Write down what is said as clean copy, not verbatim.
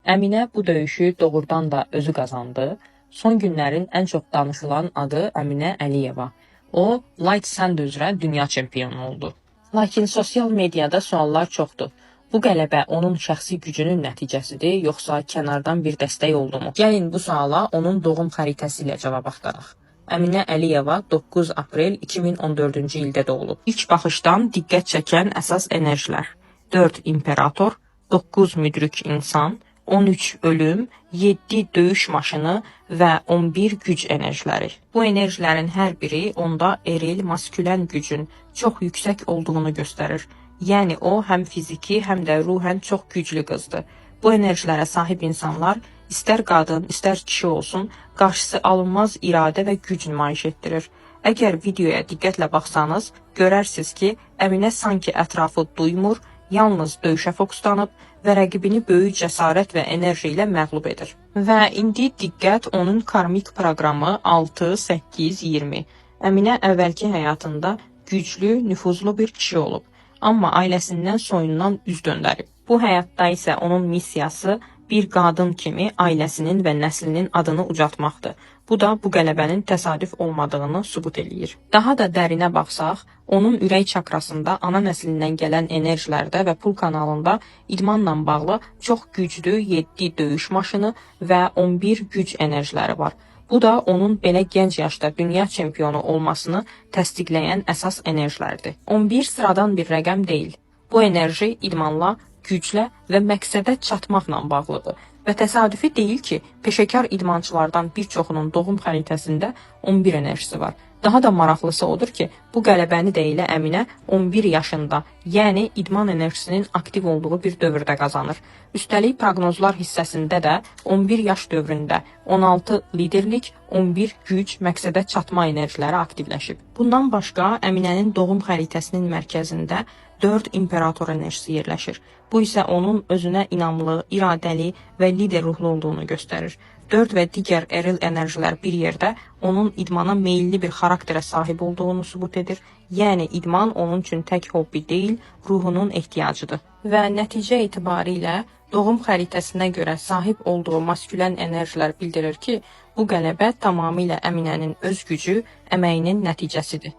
Əminə bu döyüşü doğrudan da özü qazandı. Son günlərin ən çox danışılan adı Əminə Əliyeva. O, Light Sand üzrə dünya çempionu oldu. Lakin sosial mediada suallar çoxdur. Bu qələbə onun şəxsi gücünün nəticəsidir, yoxsa kənardan bir dəstək oldumu? Gəlin bu suala onun doğum xəritəsi ilə cavab axtaraq. Əminə Əliyeva 9 aprel 2014-cü ildə doğulub. İlk baxışdan diqqət çəkən əsas enerjilər: 4 imperator, 9 müdrik insan, 13 ölüm, 7 döyüş maşını və 11 güc enerjiləri. Bu enerjilərin hər biri onda eril, maskülen gücün çox yüksək olduğunu göstərir. Yəni o həm fiziki, həm də ruhən çox güclü qızdır. Bu enerjilərə sahib insanlar istər qadın, istər kişi olsun, qarşısı alınmaz iradə və güc nümayiş etdirir. Əgər videoya diqqətlə baxsanız, görərsiniz ki, Əminə sanki ətrafı duymur, yalnız döyüşə fokuslanıb və rəqibini böyük cəsarət və enerji ilə məğlub edir. Və indi diqqət onun karmik proqramı 6, 8, 20. Əminə əvvəlki həyatında güclü, nüfuzlu bir kişi olub, amma ailəsindən, soyundan üz döndərib. Bu həyatda isə onun missiyası bir qadın kimi ailəsinin və nəslinin adını ucaltmaqdır. Bu da bu qələbənin təsadüf olmadığını sübut eləyir. Daha da dərinə baxsaq, onun ürək çakrasında ana nəslindən gələn enerjilərdə və pul kanalında idmanla bağlı çox güclü 7 döyüş maşını və 11 güc enerjiləri var. Bu da onun belə gənc yaşda dünya çempionu olmasını təsdiqləyən əsas enerjilərdir. 11 sıradan bir rəqəm deyil. Bu enerji idmanla, güclə və məqsədə çatmaqla bağlıdır. Və təsadüfi deyil ki, peşəkar idmançılardan bir çoxunun doğum xəritəsində 11 enerjisi var. Daha da maraqlısı odur ki, bu qələbəni də elə Əminə 11 yaşında, yəni idman enerjisinin aktiv olduğu bir dövrdə qazanır. Üstəlik proqnozlar hissəsində də 11 yaş dövründə 16 liderlik, 11 güc, məqsədə çatma enerjiləri aktivləşib. Bundan başqa Əminənin doğum xəritəsinin mərkəzində 4 imperator enerjisi yerləşir. Bu isə onun özünə inamlı, iradəli və lider ruhlu olduğunu göstərir. 4 və digər eril enerjilər bir yerdə onun idmana meyilli bir xarakterə sahib olduğunu sübut edir. Yəni idman onun üçün tək hobbi deyil, ruhunun ehtiyacıdır. Və nəticə etibarilə doğum xəritəsinə görə sahib olduğu maskülen enerjilər bildirir ki, bu qələbə tamamilə Əminənin öz gücü, əməyinin nəticəsidir.